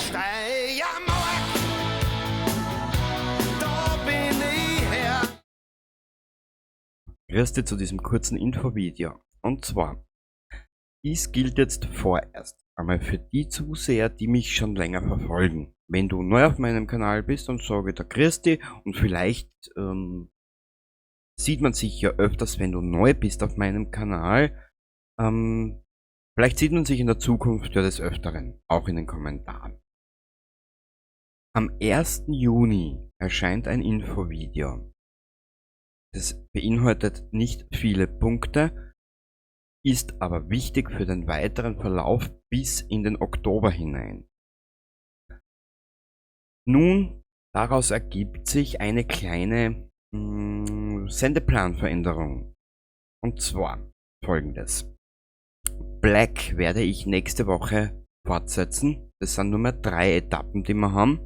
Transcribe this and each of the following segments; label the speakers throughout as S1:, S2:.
S1: Steiermark, da bin ich her.
S2: Grüß dich zu diesem kurzen Infovideo. Und zwar, dies gilt jetzt vorerst einmal für die Zuseher, die mich schon länger verfolgen. Wenn du neu auf meinem Kanal bist, dann sage ich da grüß dich und vielleicht sieht man sich ja öfters, wenn du neu bist auf meinem Kanal. Vielleicht sieht man sich in der Zukunft ja des Öfteren, auch in den Kommentaren. Am 1. Juni erscheint ein Infovideo. Das beinhaltet nicht viele Punkte, ist aber wichtig für den weiteren Verlauf bis in den Oktober hinein. Nun, daraus ergibt sich eine kleine Sendeplanveränderung. Und zwar folgendes. Black werde ich nächste Woche fortsetzen. Das sind nur mehr 3 Etappen, die wir haben.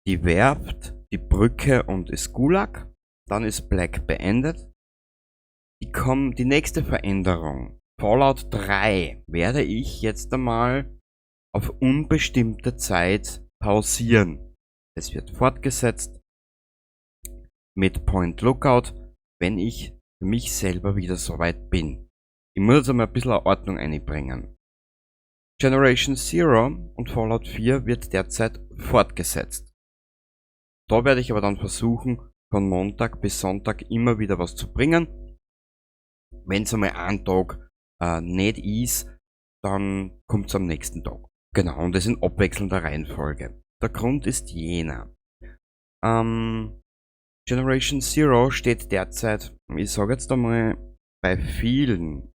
S2: Die Werft, die Brücke und das Gulag. Dann ist Black beendet. Die nächste Veränderung, Fallout 3, werde ich jetzt einmal auf unbestimmte Zeit pausieren. Es wird fortgesetzt mit Point Lookout, wenn ich für mich selber wieder soweit bin. Ich muss jetzt einmal ein bisschen Ordnung einbringen. Generation Zero und Fallout 4 wird derzeit fortgesetzt. Da werde ich aber dann versuchen, von Montag bis Sonntag immer wieder was zu bringen. Wenn's einmal ein Tag nicht ist, dann kommt's am nächsten Tag. Genau, und das in abwechselnder Reihenfolge. Der Grund ist jener. Generation Zero steht derzeit, ich sag jetzt einmal, bei vielen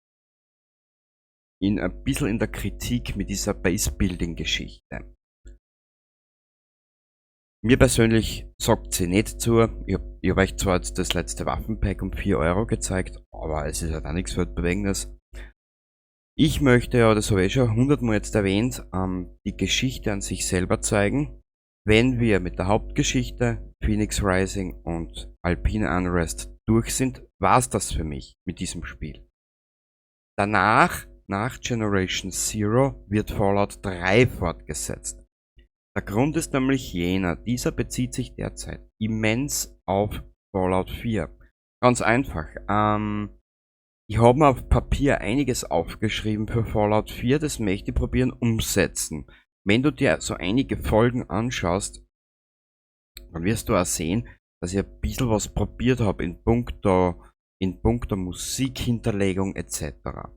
S2: ein bisschen in der Kritik mit dieser Base-Building-Geschichte. Mir persönlich sagt sie nicht zu. Ich hab euch zwar jetzt das letzte Waffenpack um 4 Euro gezeigt, aber es ist halt auch nichts Weltbewegendes. Ich möchte ja, das habe ich schon 100-mal jetzt erwähnt, die Geschichte an sich selber zeigen. Wenn wir mit der Hauptgeschichte Phoenix Rising und Alpine Unrest durch sind, war's das für mich mit diesem Spiel. Danach, nach Generation Zero, wird Fallout 3 fortgesetzt. Der Grund ist nämlich jener, dieser bezieht sich derzeit immens auf Fallout 4. Ganz einfach, ich habe mir auf Papier einiges aufgeschrieben für Fallout 4, das möchte ich probieren umsetzen. Wenn du dir so einige Folgen anschaust, dann wirst du auch sehen, dass ich ein bisschen was probiert habe in puncto Musikhinterlegung et cetera.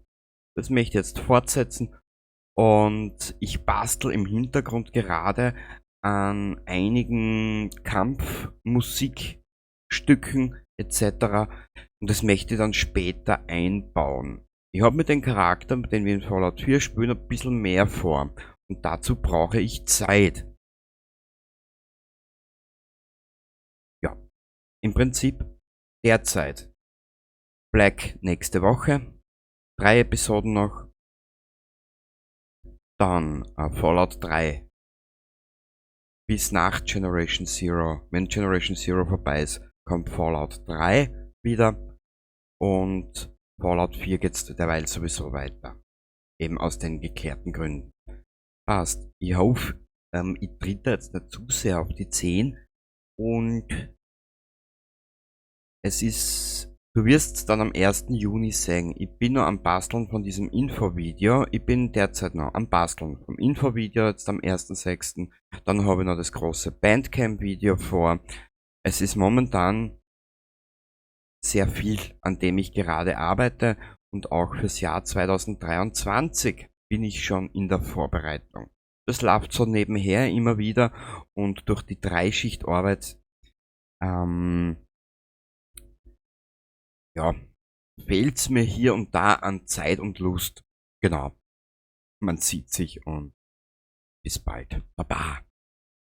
S2: Das möchte ich jetzt fortsetzen und ich bastel im Hintergrund gerade an einigen Kampfmusikstücken et cetera und das möchte ich dann später einbauen. Ich habe mit dem Charakter, mit dem wir in Fallout 4 spielen, ein bisschen mehr vor und dazu brauche ich Zeit. Ja, im Prinzip derzeit Black nächste Woche, 3 Episoden noch, dann Fallout 3 bis nach Generation Zero. Wenn Generation Zero vorbei ist, kommt Fallout 3 wieder und Fallout 4 geht's derweil sowieso weiter. Eben aus den geklärten Gründen. Passt. Ich hoffe, ich tritt da jetzt nicht zu sehr auf die Zehen und du wirst's dann am 1. Juni sehen. Ich bin noch am Basteln von diesem Infovideo. Ich bin derzeit noch am Basteln vom Infovideo, jetzt am 1.6. Dann habe ich noch das große Bandcamp-Video vor. Es ist momentan sehr viel, an dem ich gerade arbeite und auch fürs Jahr 2023 bin ich schon in der Vorbereitung. Das läuft so nebenher immer wieder und durch die Dreischichtarbeit fehlt's mir hier und da an Zeit und Lust. Genau. Man sieht sich und bis bald. Baba.